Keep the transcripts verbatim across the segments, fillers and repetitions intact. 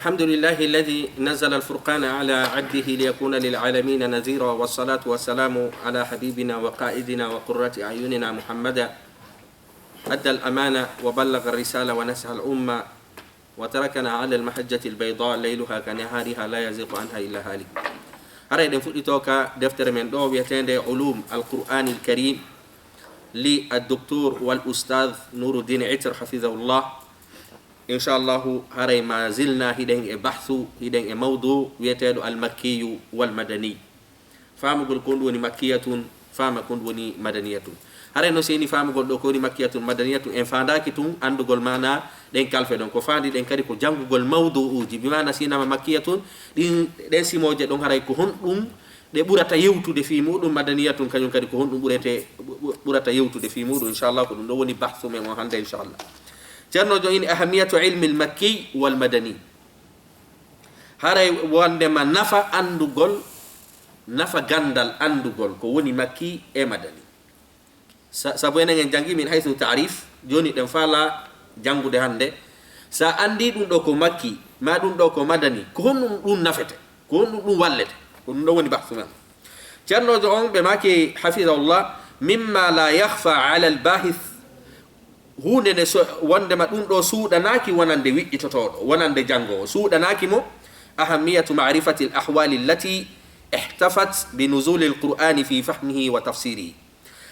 الحمد لله الذي نزل الفرقان على عبده ليكون للعالمين نذيرا، والصلاة والسلام على حبيبنا وقائدنا وقرة أعيننا محمدا، أدى الأمانة وبلغ الرسالة ونصح الأمة، وتركنا على المحجة البيضاء ليلها كنهارها لا يزيغ عنها إلا هالك. Haray eɗen fuɗɗito ka deftere men ɗo wi'eteende Ulum Al-Qur'anil Karim li Ad-Doktor wal Ustadh Nuruddin Itir, hafidhahullah. Inchallahu, haray ma zilna hiɗen e bahthu, hiɗen e mawdu wi'eteeɗo Al-Makkiyu wal Madani. Faamugol ko honɗum woni makkiyatun, faama ko honɗum woni madaniyatun. Haray no seeni faamugol ɗo ko woni makkiyatun, madaniyatun, en faandaaki tun anndugol maana ɗen kalfe ɗon. Ko faandiɗen kadi ko janngugol mawdu'uuji, bi maana si wi'aama makkiyatun, ɗin, ɗen simooje ɗon haray ko honɗum ɗe ɓurata yewtude fii muuɗum, madaniyatun kañum kadi ko honɗum ɓurete, ɓu-, ɓu-, ɓurata yewtude fii muuɗum. Inchallah, ko ɗum ɗo woni bahthu men on hannde, inchallah. Ceerno jom ini ahamiyatu ilmil makki wal madani. Haray wonndema nafa anndugol, nafa ganndal anndugol ko woni makki e madani. Sa-, sabu enen en janngi min haythu taarif, jooni ɗen faala janngude hannde. Sa anndi ɗum ɗo ko makki, ma ɗum ɗo ko madani, ko honɗum ɗum nafete? Ko honɗum ɗum wallete? Ko ɗum ɗo woni bahthu men. Ceernoojo on, ɓe maaki, hafidahullah, mimma la yakhfa ala al-bahith, huunde nde so, wonndema ɗum ɗo suuɗanaaki wonande wiɗɗitotooɗo, wonande janngoowo, suuɗanaaki mo ahammiyatu ma'rifati al-ahwali allati ihtafat bi nuzuli al-Qur'ani fi fahmihi wa tafsirihi.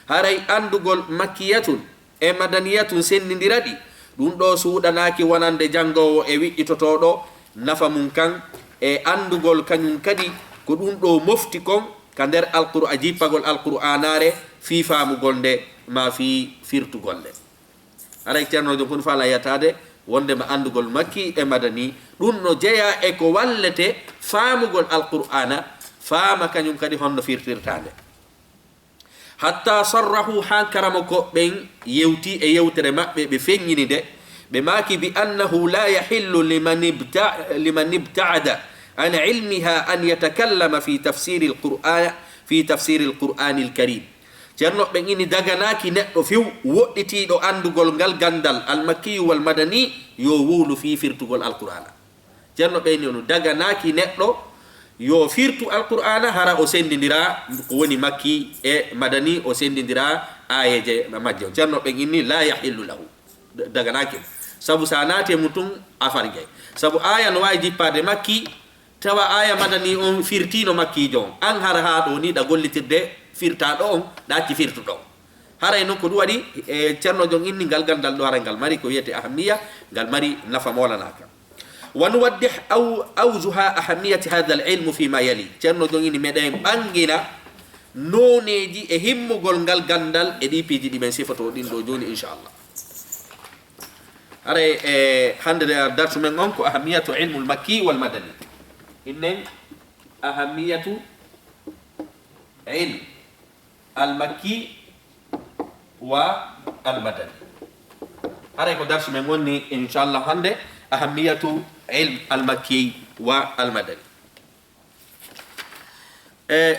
Haray anndugol makkiyatun e madaniyatun senndindira ɗi, ɗum ɗo suuɗanaaki wonande janngoowo e wiɗɗitotooɗo nafa mum kan, e anndugol kañum kadi ko ɗum ɗo mofti kon ka nder Alqur'a-, jippagol Alqur'aanaare fii faamugol nde maa fii firtugol nde. Haray ceernoojo kon faala yataade wonndema anndugol makki e madani, ɗum no jeyaa e ko wallete faamugol Alqur'aana, faama kañum kadi honno firtirtaa nde. Hatta sarrahu, haa karamoko ɓen yewti e yewtere maɓɓe, ɓe feññini nde, ɓe maaki bi annahu la yahillu liman ibta-, liman ibta'ada an ilmiha an yatakallama fi tafsiri al-Qur'an, fi tafsiri al-Qur'ani al-Karim. Ceerno ɓen ini daganaaki neɗɗo few woɗɗitiiɗo anndugol ngal ganndal al-Makkiyu wal Madani yo wowlu fii firtugol Alqur'aana. Ceerno ɓen ini on daganaaki neɗɗo yo firtu Alqur'aana hara o senndindira ko woni makki e madani, o senndindira aayeeje majje on. Ceerno ɓen inni la yahillu lahu. Da-, daganaaki mo. Sabu sa naati e mum tun a farjay. Sabu aaya no waawi jippaade makki, tawa aaya madani on firtiino makkiijo on. An hara haa ɗo ni ɗa gollitirde firtaaɗo on, ɗa acci firtuɗo on. Haray non ko ɗum waɗi, e, ceerno jon inni ngal ganndal ɗo haray ngal mari ko wiyete ahammiya, ngal mari nafa moolanaaka. Wa nuwaddih aw-, awjuha ahamiyati hadha al ilmu fi ma yali. Ceerno jon inni meɗen ɓanngina nooneeji e himmugol ngal ganndal e ɗi piiji ɗi men sifoto ɗin ɗo jooni, inchallah. Haray, e, hannde darsu men on ko ahamiyatu ilmul makki wal madani. Innen ahamiyatu ilm al makki wa al madani. Haray ko darsu men wonni, inchallah, hannde, ahamiyatu ilm al makki wa al madani. E,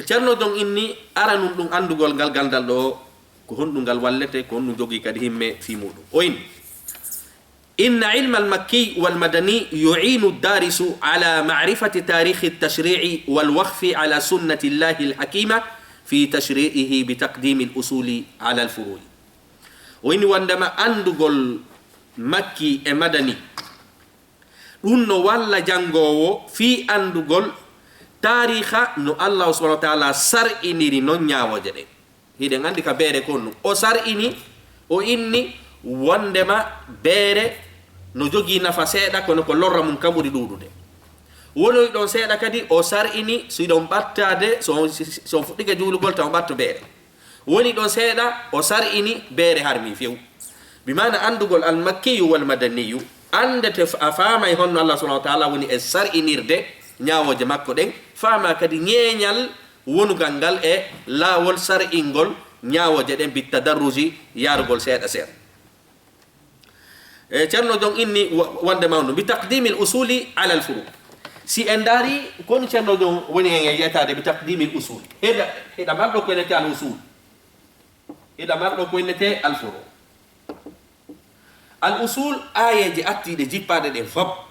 ceerno jon inni aranun ɗum anndugol ngal ganndal ɗo, ko honɗum ngal wallete, ko honɗum jogii kadi himme fii muuɗum. O inni, إن علم المكي والمدني يعين الدارس على معرفة تاريخ التشريع والوقف على سنة الله الحكيمة في تشريعه بتقديم الأصول على الفروع. O inni wonndema anndugol makki e madani, ɗum no walla janngoowo fii anndugol taariha no Allahu subhanahu wa taala sar'iniri non ñaawooje ɗen. Hiɗen anndi ka beere ko honɗum. O sar'ini, o inni wonndema beere no jogii nafa seeɗa, kono ko lorra mum kan ɓuri ɗuuɗude. Wonoyi ɗon seeɗa kadi, o sar'ini si ɗon ɓattaade, so on, si, si on fuɗɗike juulugol taw ɓatto beere. Woni ɗon seeɗa, o sar'ini beere harmi few. Bi maana anndugol al makkiyu wal madaniyu, anndete f-, a faamay honno Allah subhanahu wa taala woni e sar'inirde ñaawooje makko ɗen, faama kadi ñeeñal wonugal ngal e laawol sar'ingol ñaawooje ɗen bi tadarruji, yaarugol seeɗa seeɗa. E, ceerno jon inni wa-, wonndema ɗum, bi taqdimil usuli alal furu. Si en ndaari, kono ceerno jon woni en e yetaade bi taqdimil usul. Hiɗa, hiɗa marɗo ko innete al usul. Hiɗa marɗo ko innete al furu. Al usul, aayeeje attiiɗe jippaaɗe ɗen fop.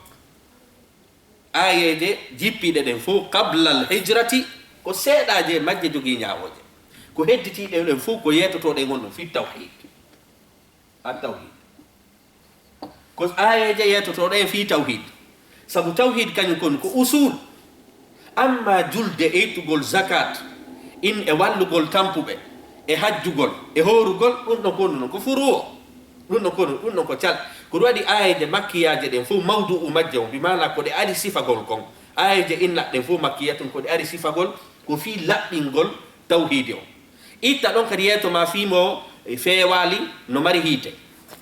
Aayeeje jippiiɗe ɗen fof, qabla al hijrati, ko seeɗaaje majje jogii ñaawooje. Ko hedditiiɗe ɗen fof ko yeetotooɗe e ngon ɗum, fi tawhid. At tawhid. Ko aayeeje yeetotooɗe en fi tawhid. Sabu tawhid kañum kon ko usul. Amma julde e ittugol zakat, in e wallugol tampuɓe, e hajjugol, e hoorugol, ɗum ɗon ko ɗum ɗon ko furu o. Ɗum ɗon ko ɗum ɗon ko cal. Ko ɗum waɗi aayeeje makkiyaaje ɗen fof mawdu'u majje on, bi maana ko ɗe ari sifagol kon. Aayeeje inna ɗen fof makkiyatun ko ɗe ari sifagol ko fii laɓɓingol tawhiidi on. Itta ɗon kadi yeeto ma fii mo feewaali no mari hiite.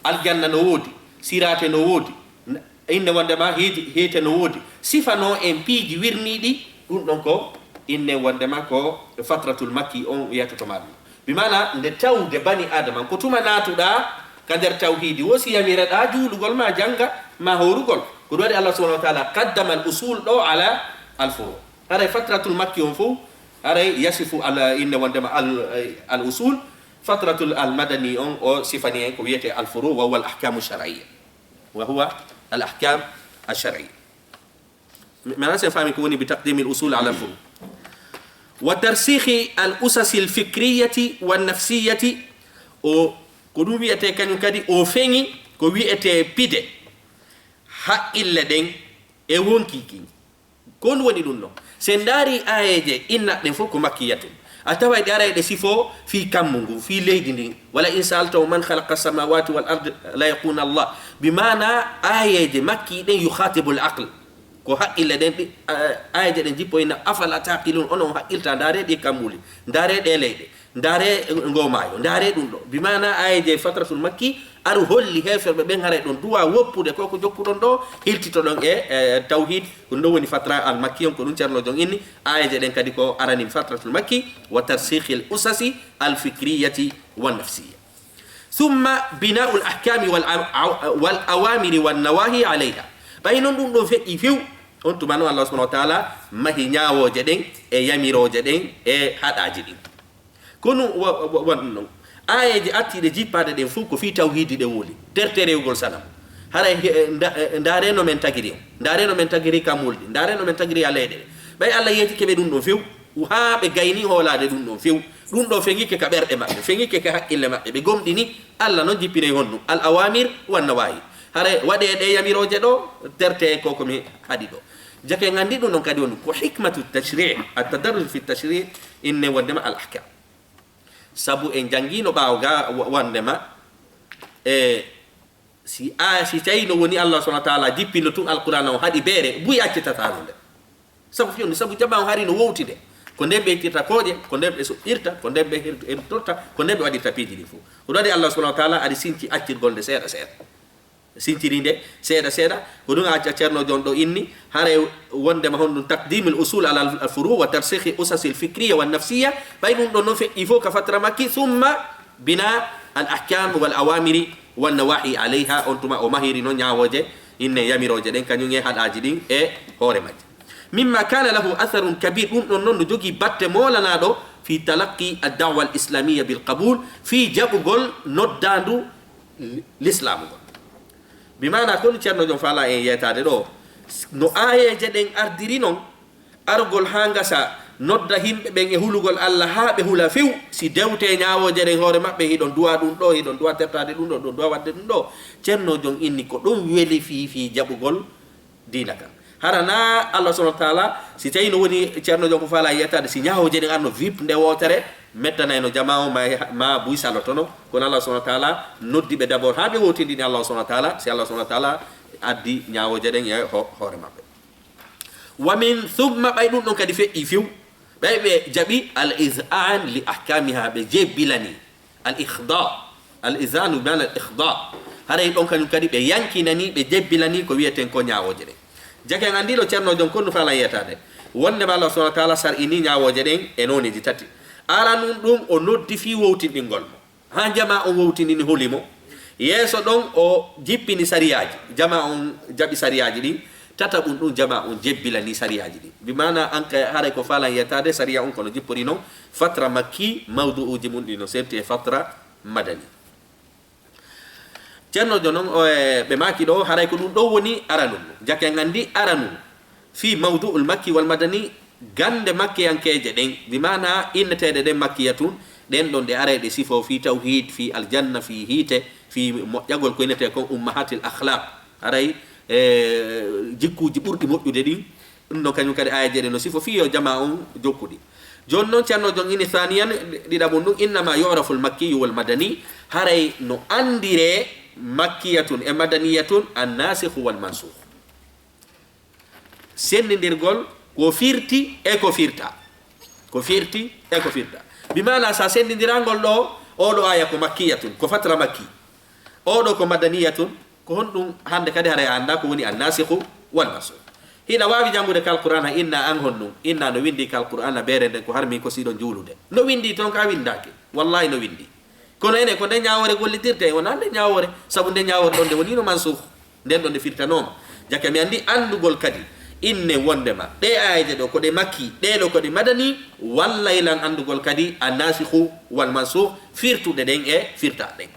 Aljanna no woodi, siraate no woodi, n-, inne wondema hiiti-, hiite no woodi. Sifanoo en piiji wirniiɗi, ɗum ɗon ko inne wondema ko fatratul makki on yeetoto ma ɗum. Bi maana nde tawde bani Adama ko tuma naatuɗaa ka nder tawhiidi, wo si yamireɗaa juulugol ma jannga ma hoorugol. Ko ɗum waɗi Allah subhanahu wa ta'ala qaddama al usul ɗo ala al furu. Haray fatratul makki on fof, haray yasifu al, inne wondema al, al usul, fatratul al madani on o sifani en ko wiyete al furu, wa huwa al ahkamu shar'iyya. Wa huwa al ahkam al shar'iyya. Mi, mi alaa sen faami ko woni bi taqdimi al usul ala al furu. Wa tarsikhi al usasi al fikriyati wa nafsiyati, o, ko ɗum wiyete kañum kadi o feŋi ko wiyete pide haqqille ɗen e wonkii kin. Ko honɗum woni ɗum ɗon? Si en ndaari aayeeje inna ɗen fof ko makkiyatun. A taway ɗe aray ɗe sifo fii kammu ngu, fii leydi ndin. Wala in sa'altahum man khalaqa samawati wal ard la yaquluna Allah. Bi maana aayeeje makki ɗen yukhatibu al aql. Ko haqqille ɗen ɗi, a-, aayeeje ɗen jippoyna afala taqilun, onon on haqqilta, ndaare ɗi kammuuli, ndaare ɗe leyɗe. Ndaare ngo maayo, ndaare ɗum ɗo. Bi maana aayeeje fatratul makki aru holli heeferɓe ɓen haray ɗon duwa woppude ko ko jokkuɗon ɗo, hiltitoɗon e, e tawhid, ko ɗum ɗon woni fatra al makki on, ko ɗum Ceerno Jon inni, aayeeje ɗen kadi ko arani fatratul makki, wa tarsikhil usasi al fikriyati wan nafsiyya. Thumma bina'ul ahkami wal am-, aw-, wal awamiri wan nawahi alayha. Ɓay non ɗum ɗon feƴƴi few, on tuma non Allah subhanahu wa ta'ala mahi ñaawooje ɗen e yamirooje ɗen e haɗaaji ɗin. Kono wa-, wa-, wa-, ɗum ɗon. Aayeeje attiiɗe jippaade ɗen fof ko fii tawhiidi ɗe woli. Terte rewugol sanam. Haray he-, nda-, ndaare no men tagiri on. Ndaare no men tagiri kammuuli. Ndaare no men tagiri a leyɗe. Ɓay Allah yeetike ɓe ɗum ɗon few. Haa ɓe gayni hoolaade ɗum ɗon few. Ɗum ɗo feŋike ka ɓerɗe maɓɓe. Feŋike ka haqqille maɓɓe. Ɓe gomɗini Allah non jippinay honɗum. Al awamir wan nawahi. Haray waɗee ɗe yamirooje ɗo, terte ko ko mi haɗi ɗo. Jake nganndi ɗum ɗon kadi woni ko hikmatu tashri', at tadarruj fi tashri', inne wondema al ahkam. Sabu en janngiino ɓaawo ga wa-, wondema, e, si a, si tawi no woni Allah subhanahu wa ta'ala jippino tun Alqur'aana o haɗi beere, buy accitataano nde. Sabu fiyonde, sabu jamaa o hari no wowtide. Ko nden ɓe ittirta kooƴe, ko nden ɓe soƴƴirta, ko nden ɓe her-, hertorta, ko nden ɓe waɗirta piiji ɗin fof. Ko ɗum waɗi Allah subhanahu wa ta'ala ari sinci accirgol nde seeɗa seeɗa. Sinciri nde seeɗa seeɗa. Ko ɗum a, a Ceerno Jon ɗo inni, haray wondema honɗum taqdimil usul ala al furu wa tarsikhi usasil fikriya wan nafsiya. Ɓay ɗum ɗon non feƴƴi fof ka fatra makki, thumma bina al ahkam wal awamiri wan nawahi alayha. On tuma o mahiri non ñaawooje, inne yamirooje ɗen, kañum e haɗaaji ɗin e hoore majje. Mimma kana lahu atharun kabir, ɗum ɗon non no jogii batte moolanaaɗo fi talaqqi ad da'wa al islamiyya bil qabul, fii jaɓugol noddaandu l-, lislaamu ngon. Bi maana ko ɗum Ceerno Jon faala en yeetaade ɗo, no aayeeje ɗen ardiri non, argol haa ngasa nodda yimɓe ɓen e hulugol Allah haa ɓe hula few, si dewte ñaawooje ɗen hoore maɓɓe, hiɗon duwa ɗum ɗo, hiɗon duwa tertaade ɗum ɗo, ɗon duwa waɗde ɗum ɗo. Ceerno Jon inni ko ɗum weli fii, fii jaɓugol diina kan. Hara na Allah subhanahu wa ta'ala, si tawi no woni Ceerno Jon ko faala yeetaade, si ñaawooje ɗen arno vip nde wootere, mettanayno jamaa o ma, ma buy salotono, kono Allah subhanahu wa ta'ala noddi ɓe d'abord haa ɓe wowtindini Allah subhanahu wa ta'ala, si Allah subhanahu wa ta'ala addi ñaawooje ɗen e ho-, hoore maɓɓe. Wa min thumma, ɓay ɗum ɗon kadi feƴƴi few, ɓay ɓe jaɓi al iz'an li ahkamiha, ɓe jebbilani al ikhda, al iz'an bi maana al ikhda. Haray ɗon kañum kadi ɓe yankinani, ɓe jebbilani ko wiyeten ko ñaawooje ɗen. Jake en anndino Ceerno Jon konno faala yeetaade. Wonde ma Allah subhanahu wa ta'ala sar'ini ñaawooje ɗen e nooneeji tati. Aranun ɗum o noddi fii wowtindingol mo. Haa jamaa on wowtindini holi mo. Yeeso ɗon o jippini sariyaaji. Jamaa on jaɓi sariyaaji ɗin. Tataɓun ɗum jamaa on jebbilani sariyaaji ɗin. Bi maana an kay haray ko faalan yettaade sariya on kono jippori non fatra makki mawdu'uuji mun ɗin no serti e fatra madani. Ceerno Jon on, o, e, ɓe maaki ɗo haray ko ɗum ɗo woni aranun. Jake en anndi aranun. Fii mawdu'ul makki wal madani, gannde makkiyankeeje ɗen, bi maana inneteeɗe ɗen makkiyatun, ɗen ɗon ɗe aray ɗe sifoo fii tawhiid, fii aljanna, fii hiite, fii moƴƴagol ko innetee kon ummahatil akhlaq. Aray, e, jikkuuji ɓurɗi moƴƴude ɗin, ɗum ɗon kañum kadi aayeeje ɗen no sifoo fii yo jamaa on jokku ɗi. Jooni non Ceerno Jon ini thaniyan, ɗiɗaɓun ɗum, innama yu'raful makkiyyu wal madani, haray no anndiree makkiyatun e madaniyatun annasikhu wal mansukh. Senndindirgol ko firti e ko firta. Ko firti e ko firta. Bi maana sa senndindirangol ɗo, oo ɗo aaya ko makkiyatun, ko fatra makki. Oo ɗo ko madaniyatun, ko honɗum hannde kadi haray a anndaa ko woni annasikhu wal mansukh. Hiɗa waawi janngude kal Qur'aana, inna an honɗum, inna no winndi kal Qur'aana beere nden ko harmi ko si ɗon juulude. No winndi toon ka winndaaki. Wallahi no winndi. Kono enen ko nde ñaawoore gollitirte, wonaa nde ñaawoore, sabu nde ñaawoore ɗon nde woniino mansukh, nden ɗon nde firtanooma. Jaka mi anndi anndugol kadi inne wonndema ɗee aayeeje ɗo ko ɗe makki, ɗee ɗo ko ɗe madani, wallay lan anndugol kadi annasikhu wal mansukh, firtuɗe ɗen e firtaaɗe ɗen.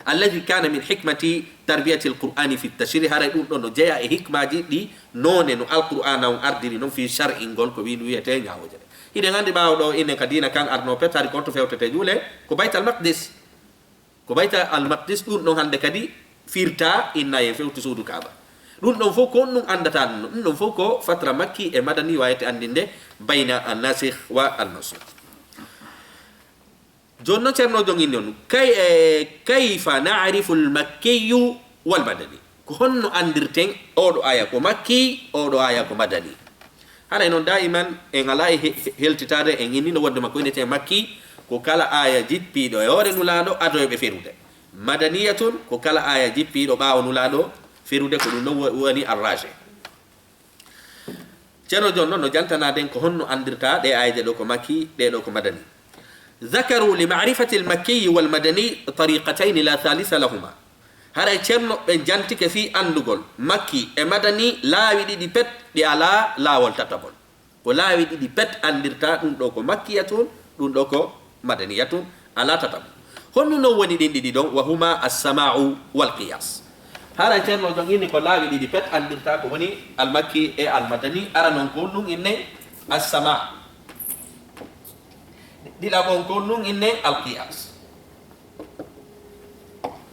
Alladhi kana min hikmati tarbiyatil Qur'ani fi tashri', haray ɗum ɗon no jeyaa e hikmaaji ɗi noone no Alqur'aana on ardiri non fii shar'ingol ko wiin wiyetee ñaawooje ɗen. Hiɗen anndi ɓaawo ɗo inen ka diina kan arnoo pet hari ko to fewtetee juule, ko Baytal Maqdis. Ko Baytal Maqdis ɗum ɗon hannde kadi firta inna en fewti suudu Kaaba. Ɗum ɗon fof ko on ɗum anndata ɗum, ɗum ɗon fof ko fatra makki e madani wayete anndinde bayna annasikh wa annansukh. Jooni non Ceerno Jon inni on, kay, e, kayfa na'rifu al-makkiyyu wal madani? Ko honno anndirten oo ɗo aaya ko makki, oo ɗo aaya ko madani? Haray non daa'iman en alaa e he-, he-, heltitaade, en innino wonndema ko innetee makki, ko kala aaya jippiiɗo e hoore Nulaaɗo adoyɓe ferude. Madaniyatun, ko kala aaya jippiiɗo ɓaawo Nulaaɗo ferude, ko ɗum ɗon wo-, woni arraje. Ceerno Jon non no jantanaaden ko honno anndirta ɗee aayeeje ɗo ko makki, ɗee ɗo ko madani. Dhakaru li ma'rifati al-makkiyyi wal madani tariqatayni la thalitha lahuma. Haray Ceerno ɓen jantike fii anndugol makki e madani laawi ɗiɗi pet ɗi alaa laawol tatabol. Ko laawi ɗiɗi pet anndirta ɗum ɗo ko makkiyatun, ɗum ɗo ko madaniyatun, alaa tatabol. Honɗum non woni ɗin ɗiɗi ɗon? Wa huma as-sama'u wal qiyas. Haray Ceerno Jon inni ko laawi ɗiɗi pet anndirta ko woni al-makki e al-madani. Ara non ko ɗum inne as-sama'. Ɗiɗaɓon ko ɗum inne al-qiyas.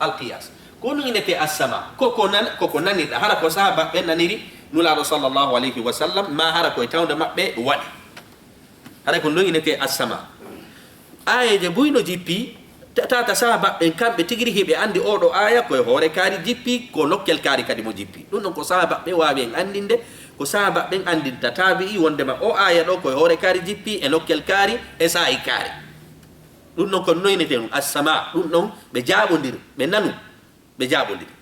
Al-qiyas. Ko ɗum innetee as-sama'. Ko ko nan-, ko ko nanirɗa. Hara ko sahaaba ɓe naniri Nulaaɗo sallallahu alayhi wa sallam, ma hara ko e tawnde maɓɓe waɗi. Hara ko ɗum innetee as-sama'. Aayeeje buy no jippi, ta-, tata sahaaba ɓen kamɓe tigi rigi ɓe anndi oo ɗo aaya ko e hoore kaari jippi, ko nokkel kaari kadi mo jippi. Ɗum ɗon ko sahaaba ɓe waawi en anndinde, ko sahaaba ɓen anndinta taabi'i wonndema oo aaya ɗo ko e hoore kaari jippi, e nokkel kaari, e saa'i kaari. Ɗum ɗon ko noynetee ɗum as-sama', ɗum ɗon ɓe jaaɓondir, ɓe nanu, ɓe jaaɓondiri.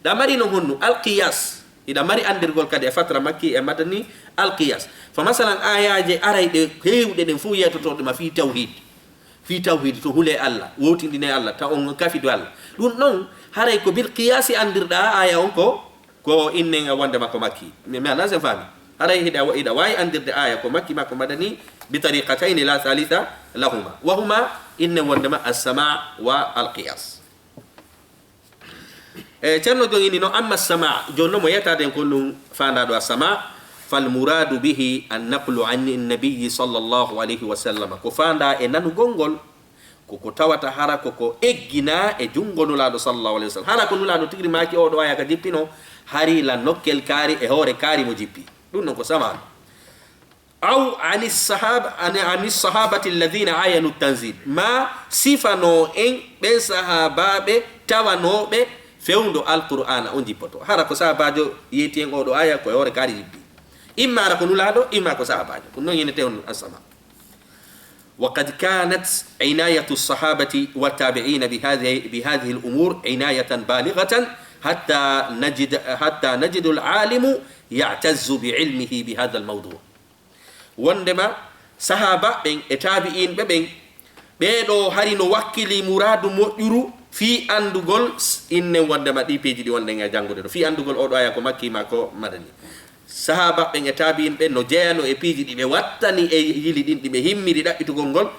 Ɗa mari non honnu al-qiyas, hiɗa mari anndirgol kadi e fatra makki e madani al-qiyas. Fa masalan, aayaaje arayɗe heewɗe ɗen fof yeetotooɗe ma fii tawhid. Fii tawhid, to hulee Allah, wowtindinee Allah, taw on kafidu Allah. Ɗum ɗon, haray ko bil qiyasi anndirɗaa aaya on ko, ko innen wonndema ko makki. Mi, mi anndaa si en faami. Haray hiɗa wa-, hiɗa waawi anndirde aaya ko makki ma ko madani bi tariqatayni la thalitha lahuma. Wa huma innen wonndema as-sama' wa al-qiyas. E, Ceerno Jon inni non, amma as-sama', jooni non mo yeetaaden kon ɗum faandaa ɗo as-sama', fal muradu bihi an-naqlu an an-nabiyyi sallallahu alayhi wa sallam. Ko faandaa e nanugol ngol, ko ko tawata hara ko ko egginaa e junngo Nulaaɗo sallallahu alayhi wa sallam. Hara ko Nulaaɗo tigi ri maaki oo ɗo aaya ka jippinoo, hari la nokkel kaari e hoore kaari mo jippi. Ɗum non ko sama'. Aw ani sahaba, ani, ani sahabati alladhina ayanu tanzil. Ma sifanoo en ɓen sahaabaaɓe tawanooɓe fewndo Alqur'aana on jippoto. Hara ko sahaabaajo yeeti en oo ɗo aaya ko e hoore kaari jippi. Imma hara ko Nulaaɗo, imma ko sahaabaajo. Ko non yenete on as-sama'. وقد كانت عناية الصحابة والتابعين بهذه، بهذه الأمور عناية بالغة حتى نجد، حتى نجد العالم يعتز بعلمه بهذا الموضوع. Wonndema sahaaba ɓen e taabi'iinɓe ɓen, ɓee ɗoo hari no wakkili muraadu moƴƴuru fii anndugol s-, innen wonndema ɗii piiji ɗi wonɗen e janngude ɗo, fii anndugol oo ɗo aaya ko makki ma ko madani. Sahaaba ɓen e taabi'iin ɓen no jeyanoo e piiji ɗi ɓe wattani e yili ɗin, ɗi ɓe himmiri ɗaɓɓitugol ngol,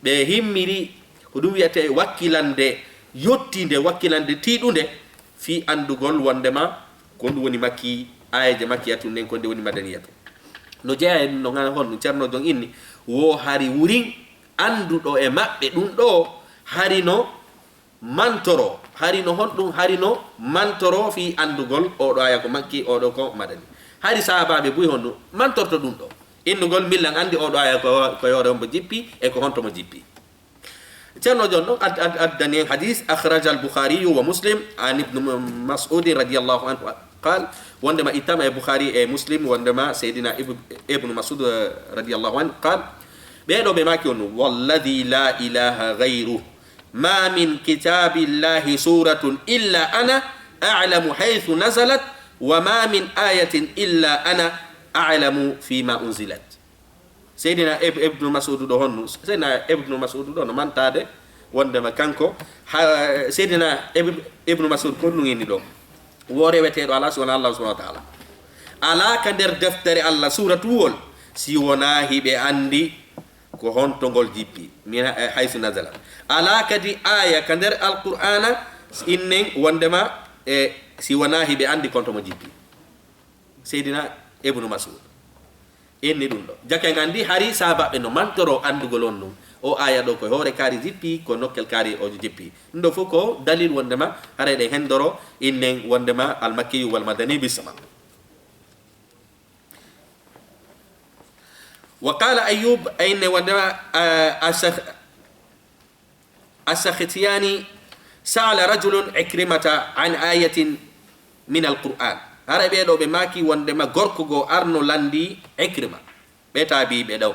ɓe himmiri ko ɗum wiyetee wakkilande yottiinde, wakkilande tiiɗunde fii anndugol wonndema ko ɗum woni makki Aayeeje makkiyatun nden ko nde woni madaniyatu. No jeyaa e ɗum ɗon, hano honɗum Ceerno Jon inni, wo hari wurin annduɗo e maɓɓe ɗum ɗo, hari no mantoro, hari no honɗum, hari no mantoro fii anndugol oo ɗo aaya ko makki, oo ɗo ko madani. Hari sahaabaaɓe buy honɗum mantorto ɗum ɗo. Innugol millan anndi oo ɗo aaya ko, ko yoore hombo jippi, e ko honto mo jippi. Ceerno Jon ɗon ad-, ad-, addani en hadis, akhraja al-Bukhari wa Muslim an Ibn Mas'ud radiyallahu anhu qal, wondema ittama e Bukhari e Muslim, wondema Seydina Ibn, Ibn Mas'ud, eh, radiyallahu anhu qal, ɓee ɗo ɓe maaki on, "Walladhi la ilaha ghayru, ma min kitabillahi suratun illa ana a'lamu haythu nazalat, wa ma min ayatin illa ana a'lamu fima unzilat." Seydina Ib-, Ibnu Mas'udu ɗo honnu? Seydina Ibnu Mas'udu ɗo no mantaade wondema kanko, ha, Seydina Ib-, Ibnu Mas'ud ko honɗum inni ɗo? Wo reweteeɗo alaa si wonaa Allah subhanahu wa ta'ala. Alaa ka nder deftere Allah suuratuwol si wonaa hiɓe anndi ko honto ngol jippi, min, eh, haysu nazala. Alaa kadi aaya ka nder Alqur'aana innen wondema, eh, si wonaa hiɓe anndi konto mo jippi. Seydina Ibnu Mas'ud inni ɗum ɗo. Jaka en anndi hari sahaabaaɓe no mantoro anndugol on ɗum. O aaya ɗo ko hoore kaari jippi, ko nokkel kaari o jippi. Ɗum ɗo fof ko dalil wondema haray ɗen hendoro innen wondema al-makkiyu wal madani bi sama. Wa qala Ayyub, ayne wondema, ah, asakh-, As-Sakhtiyani sa'ala rajulun Ikrimata an ayatin min al-Qur'an. Haray ɓee ɗo ɓe maaki wondema gorko goo arno lanndi Ikrima. Ɓe taabiiɓe ɗo.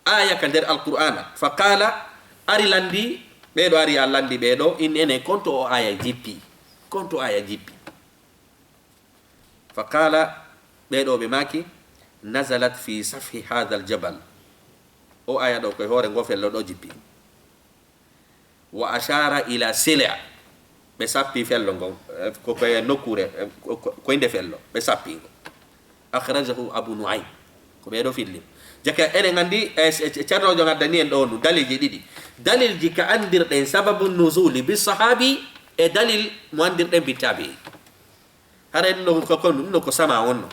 Aaya ka nder Alqur'aana. Fa qala, ari lanndi, ɓee ɗo ari a lanndi ɓee ɗo, in ene konto o aaya jippi. Konto aaya jippi. Fa qala, ɓee ɗo ɓe maaki, nazalat fi safhi hadha al-jabal. O aaya ɗo koye hoore ngo fello ɗo jippi. Wa ashara ila sila. Ɓe sappi fello ngon, eh, ko koye nokkuure, eh, ko, ko, koye nde fello, ɓe sappi ngo. Akhrajahu Abu Nu'aym. Ko ɓee ɗo filli. Jaka enen anndi, eh, eh, Ceerno Jon addani en ɗo ɗum, dalilji ɗiɗi. Dalilji ka anndirɗen sababu nuzuli bi sahabi e dalil mo anndirɗen bi tabi'i. Haray ɗum ɗo ko, ko, ɗum ɗo ko sama wonno.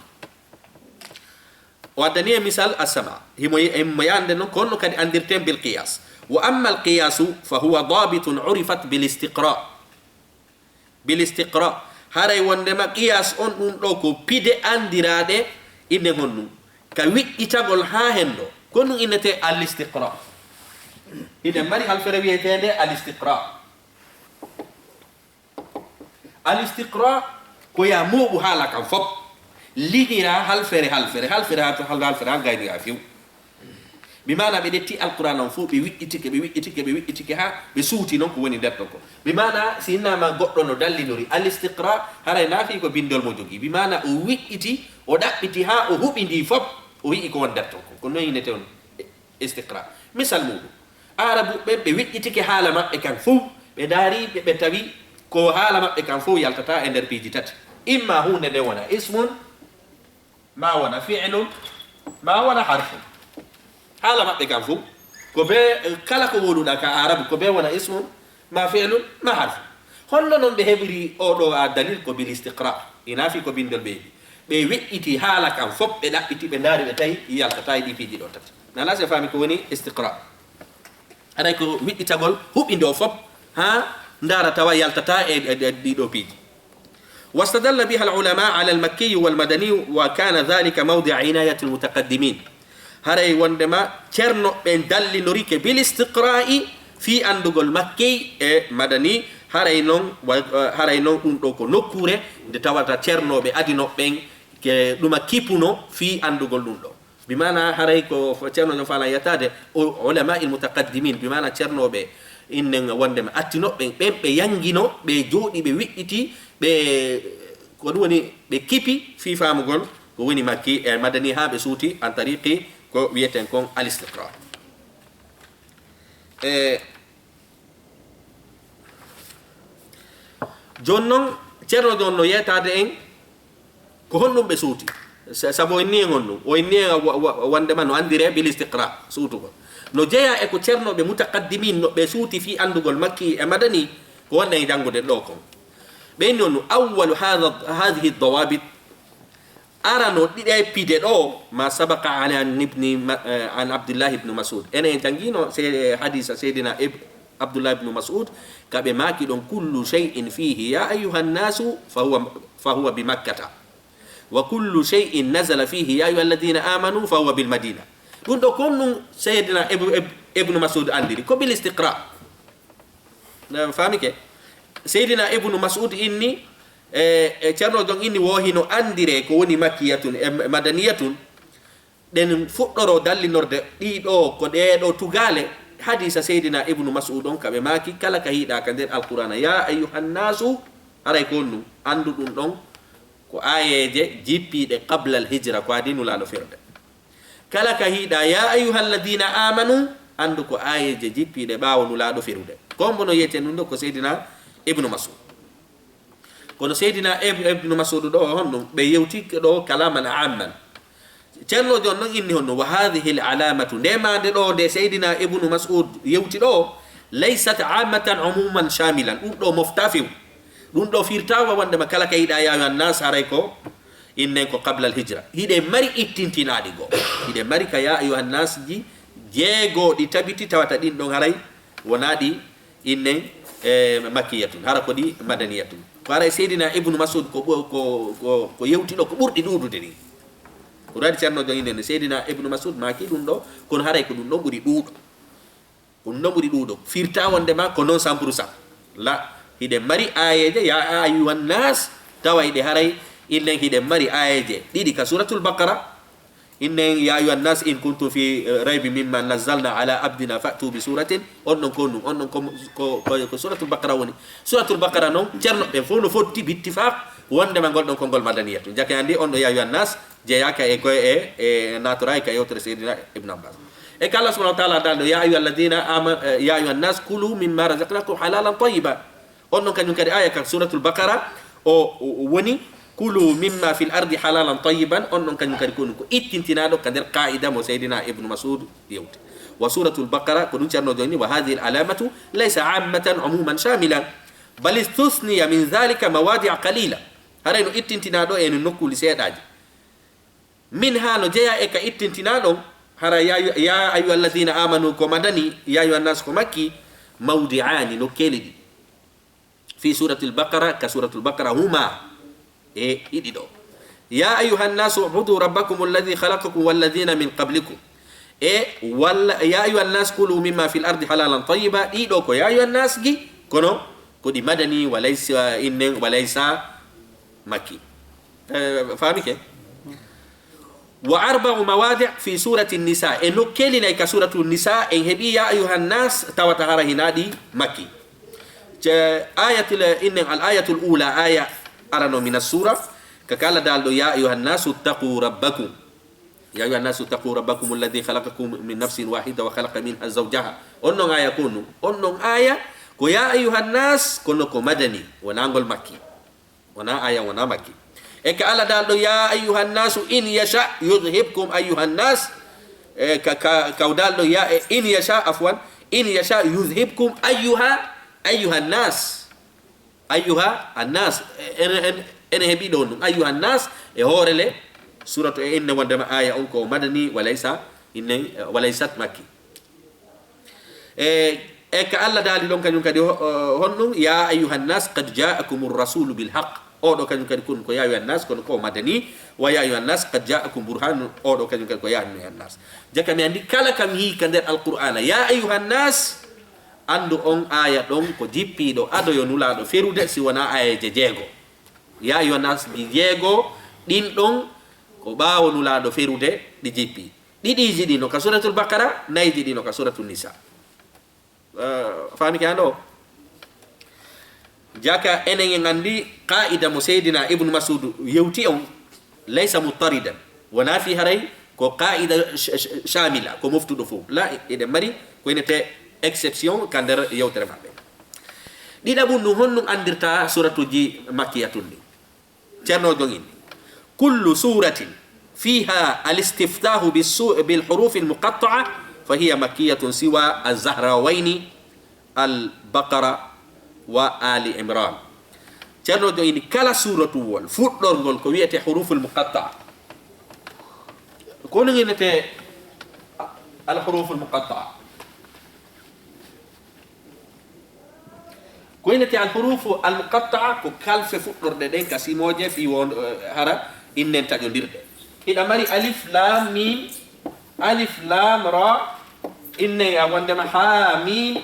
O addani e misal asama. Himo ye-, himo yaande noon, ko honno kadi anndirten bil qiyas. Wa amma al qiyasu fa huwa dabitun urifat bil istiqra. Bil istiqra. Haray wondema qiyas on ɗum ɗo ko pide anndiraaɗe inde honɗum. Ka wiɗɗitagol haa henndo. Ko ɗum innete al istiqra. Hiɗen mari halfere wiyeteende al istiqra. Al istiqra ko ya mooɓu haala kan fop. Liñira halfere, halfere, halfere, haa to hal-, halfere, haa gaynoya few. Bi maana ɓe ƴetti Alqur'aan on fof, ɓe wiɗɗitike, ɓe wiɗɗitike, ɓe wiɗɗitike haa ɓe suuti noon ko woni nder ton ko. Bi maana si innama goɗɗo no dallinori al istiqra, haray naafi ko binndol mo jogii. Bi maana o wiɗɗiti, o ɗaɓɓiti haa o huɓindii fop, o yi'i ko woni nder ton ko. Ko noon innete on istiqra. Misal muuɗum. Aarabu ɓen ɓe weƴƴitike haala maɓɓe kan fow, ɓe ndaari ɓe, ɓe tawi ko haala maɓɓe kan fow yaltata e nder piiji tati. Imma huunde nde wona ismun, ma wona fi'lun, ma wona harfun. Haala maɓɓe kan fow, ko be, kala ko wowluɗaa ka Aarabu, ko be wona ismun, ma fi'lun, ma harfun. Honno non ɓe heɓiri oo ɗoo a dalil? Ko bil istiqra. Ina fi ko binndol ɓe heɓi. Ɓe weƴƴiti haala kan fow, ɓe ɗaɓɓiti, ɓe ndaari, ɓe tawi yaltata e ɗii piiji ɗoo tati. Nana se faami ko woni istiqra. Haray ko weƴƴitagol huɓindoo fow, haa ndaara tawa yaltata e, e, e ɗii ɗoo piiji. Wastadalla biha al-ulama ala al-makki wal madani wa kana dhalika mawdi'a inayati al-mutaqaddimin. Haray wondema ceerno ɓen dallinorike bil istiqra'i fii anndugol makki e madani, haray non wa-, haray non ɗum ɗoo ko nokkuure nde tawata ceernooɓe adinooɓe ɓen ke ɗuma kipuno fii anndugol ɗum ɗoo. Bi maana haray ko f-, ceerno no faalaa yettaade o-, ulama il mutaqaddimin, bi maana ceernooɓe innen wondema attinooɓe ɓen, ɓen ɓe yanngino, ɓe jooɗi, ɓe weƴƴiti, ɓe, ko ɗum woni ɓe kipi fii faamugol ko woni makki e madani haa ɓe suuti an tariqi ko wiyeten kon al istiqra. E, jooni non, ceerno jooni no yeetaade en ko honɗum ɓe suuti. Sa-, sabu o inni en on ɗum. O inni en wa-, wa-, wondema no anndire bil istiqra, suutugol. No jeyaa e ko ceernooɓe mutaqaddimin no ɓe suuti fii anndugol makki e madani, ko wonɗen e janngude ɗoo kon. Ɓe inni on ɗum, awwalu hadha, hadhihi dawabit, Arano ɗiɗe pide ɗo, ma sabaqa an, an ibni Ma-, eh, an Abdullah ibn Mas'ud. Ene en jangino se hadisa Seydina Ib-, Abdullah ibn Mas'ud, ka ɓe maaki ɗon, "Kullu shay'in fihi ya ayyuhan nasu fa huwa, fa huwa bi Makkata. Wa kullu shay'in nazala fihi ya ayyuhalladhina amanu fa huwa bil Madina." Ɗum ɗo kon ɗum Seydina Ib-, Ib-, Ibn Mas'ud andiri ko bil istiqra. Na famike? Seydina Ibn Mas'ud inni, e, e Ceerno Jon inni wo hino andire ko woni makkiyatun e madaniyatun. Ɗen fuɗɗoro dallinorde ɗiɗo ko ɗee ɗo tugaale hadisa Seydina Ibnu Mas'ud on ka ɓe maaki kala ka hiɗa ka nder Alqur'ana, "Ya ayyuhan nasu," haray ko honɗum? Andu ɗum ɗon ko aayeeje jippiiɗe qabla al hijra, ko adii Nulaaɗo firde. Kala ka hiɗa, "Ya ayyuhalladhina amanu," andu ko aayeeje jippiiɗe ɓaawo Nulaaɗo firude. Ko hombo no yiyete ɗum ɗo? Ko Seydina Ibnu Mas'ud. Kono Seydina Ib-, Ibnu Mas'ud ɗo, honɗum? Ɓe yewti ɗo kalaman amman. Ceerno Jon non inni honno, "Wa hadhihi al alamatu," nde maande ɗo, nde Seydina Ibnu Mas'ud yewti ɗo, "laysat ammatan umuman shamilan," ɗum ɗo mofta few. Ɗum ɗo firtawa wondema kala ka hiɗa ya ayyuhan nas, haray ko innen ko qabla al hijra. Hiɗe mari ittintinaaɗi goo. Hiɗe mari ka ya ayyuhan nas ji jeego ɗi tabiti, tawata ɗin ɗon haray wonaa ɗi innen, e, makkiyatun, hara ko ɗi madaniyatun. Ko haray Seydina Ibnu Mas'ud ko ɓo-, ko, ko, ko yewti ɗo ko ɓurɗi ɗuuɗude ɗin. Ko ɗum waɗi Ceerno Jon inni Seydina Ibnu Mas'ud maaki ɗum ɗo, kono haray ko ɗum ɗon ɓuri ɗuuɗo. Ko ɗum ɗon ɓuri ɗuuɗo. Firta wondema ko non cent pour cent. La, hiɗen mari aayeeje, ya ayyuhan nas, tawa hiɗe haray, innen hiɗen mari aayeeje ɗiɗi ka Suratul Baqara, innen, "Ya ayyuhan nas in kuntum fi, eh, raybin mimma nazzalna ala abdina fa'tu bi suratin," on ɗon ko ɗum, on ɗon ko, ko, ko, ko Suratul Baqara woni. Suratul Baqara non, ceerno ɓen fof no fotti bittifaq wondema ngol ɗon konngol madaniyatun. Jaka andi on ɗo "Ya ayyuhan nas" jeyaaka e koye e, e naatoraay ka yewtere Seydina Ibn Abbas. E ka Allah subhanahu wa ta'ala daalɗo, "Ya ayyuhalladhina ama-, eh, ya ayyuhan nas kulu mimma razaqnakum halalan tayyiba." On ɗon kañum kadi aya ka Suratul Baqara, o, o, o woni, "Kulu mimma fil ardi halalan tayyiban." On ɗon kañum kadi ko ɗum ko ittintinaaɗo ka nder qaa'ida mo Seydina Ibnu Mas'ud yewti. Wa Suratul Baqara, ko ɗum ceerno joni, "Wa hadhihi al alamatu laysa ammatan umuman shamilan, bal istusniya min dhalika mawadi'a qalila." Haray no ittintinaaɗo e no nokkuuli seeɗaaji. Min haa no jeyaa e ka ittintinaa ɗon, hara ya, ya ayyuhalladhina amanu ko madani, ya ayyuhan nas ko makki, mawdi'ani, nokkeeli ɗiɗi. Fi Suratul Baqara, ka Suratul Baqara, huma, e ɗiɗi ɗo. "Ya ayyuhan nasu ubudu rabbakum alladhi khalaqakum walladhina min qablikum." E walla, "Ya ayyuhan nas kulu mimma fil ardi halalan tayyiba." Ɗiɗo ko ya ayyuhan nas gi, kono ko ɗi madani, walaysa innen, walaysa makki. Eh, faamike? "Wa arba'u mawadi' fi surati Nisa." E nokkeeli nay ka Suratu Nisa, en heɓi ya ayyuhan nas, tawata hara hinaa ɗi makki. Ce ayatul, innen al ayatul ula, aya arano min as-sura, ka kala daalɗo, "Ya ayyuhan nasu taqu rabbakum." "Ya ayyuhan nasu taqu rabbakum alladhi khalaqakum min nafsin wahida wa khalaqa minha zawjaha." On non aya ko nu, on non aya ko ya ayyuhan nas, kono ko madani, wonaa ngol makki. Wonaa aya, wonaa makki. E ka Allah daalɗo, "Ya ayyuhan nasu in yasha yudhhibkum ayyuhan nas." E ka, ka, ka daalɗo, ya, e, "In yasha," afwan, "in yasha yudhhibkum ayyuha, ayyuhan nas." Ayyuha annas. E, en, en, en heɓi ɗo ɗum. Ayyuhan nas, e hoore le, suratu e inne wondema aya on ko madani, walaysa, inne, walaysat makki. E, e ka Allah daali ɗon kañum kadi ho-, o, honɗum? "Ya ayyuhan nas qad ja'akumur rasulu bil haqq." Oɗo kañum kadi kun ko ya ayyuhan nas, kono ko madani. "Wa ya ayyuhan nas qad ja'akum burhan." Oɗo kañum kadi ko ya ayyuhan nas. Jaka mi andi kala kam hi ka nder Alqur'ana, "Ya ayyuhan nas," andu on aya ɗon ko jippiɗo ado yo Nulaɗo ferude si wona ayaje jeego. "Ya ayyuhan nas" ɗi jeego ɗin ɗon ko ɓaawo Nulaɗo ferude ɗi jippi. Ɗiɗiiji ɗi no ka Suratul Baqara, nayiji ɗi no ka Suratul Nisa. Eh, faami ke ando? Jaka enen en andi qaida mo Seydina Ibnu Mas'ud yewti on, laysa muttaridan. Wona fi haray ko qaida sh-, sh-, shamila, ko moftuɗo fof. La, eɗen mari ko inete exception ka nder yewtere maɓɓe. Ɗiɗaɓun ɗum, honɗum andirta suratuji makkiyatun ɗi? Ceerno Jongin. "Kullu suratin fiha al-istiftahu bis-su-, bil hurufi al-muqatta'a fa hiya makkiyatun siwa az-Zahrawayni, al-Baqara wa Ali Imran." Ceerno Jongin, kala suratuwol fuɗɗorngol ko wiyete huruful muqatta'a, Ko no innetee alhurufu almuqatta'a? Ko innetee alhurufu almuqatta'a ko kalfe fuɗɗorɗe ɗen ka simooje fii won, eh, hara innen taƴondirɗe. Hiɗa mari alif, lam, mim, alif, lam, ra, innen a wondema ha mim,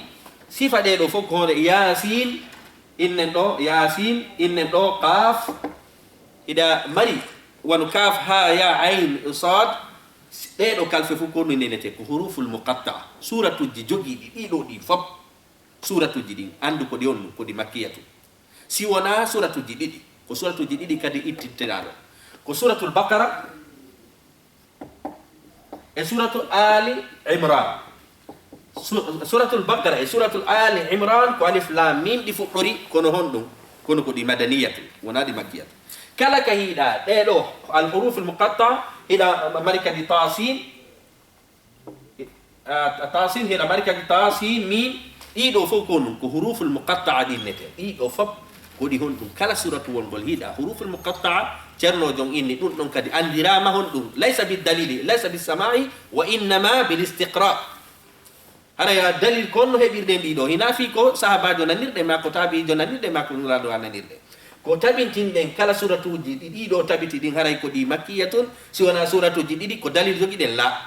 sifa ɗee ɗoo fof ko hono yasin, innen ɗoo yasin, innen ɗoo qaf, hiɗa mari wano kaf, ha, ya, ain, sad, ɗee ɗoo kalfe fof ko no innetee ko huruful muqatta'a. Suuratuuji jogiiɗi ɗii ɗoo ɗin fof, suuratuuji ɗin, anndu ko ɗi honɗun, ko ɗi makkiyatun. Si wonaa suuratuuji ɗiɗi, ko suuratuuji ɗiɗi kadi ittinteɗaa ɗoo. Ko Suuratul Baqara e Suuratu Ali Imran. Su-, Suuratul Baqara e Suuratul Ali Imran ko alif lam mim ɗi fuɗɗori, kono honɗun? Kono ko ɗi madaniyatun, wonaa ɗi makkiyatun. Kala ka hiɗa ɗee ɗoo alhuruful muqatta'a, hiɗa mari kadi tasin, a, tasin, hiɗa mari kadi tasin, mim, ɗii ɗoo fof ko honɗun? Ko huruful muqatta'a ɗi innetee. Ɗii ɗoo fof ko ɗi honɗun? Kala suuratuwol ngol hiɗa huruful muqatta'a, Ceerno Jon inni ɗun ɗon kadi anndiraama honɗun? Laysa bid dalili, laysa bis sama'i, wa innama bil istiqra. Haray a dalil ko honno heɓirɗen ɗii ɗoo? Hinaa fii ko sahaabaajo nanirɗe, maa ko taabi'iijo nanirɗe, maa ko Nulaaɗo a nanirɗe. Ko tabintinɗen kala suuratuuji ɗi ɗii ɗoo tabiti ɗin, haray ko ɗi makkiyatun, si wonaa suuratuuji ɗiɗi, ko dalil jogiɗen? Laa.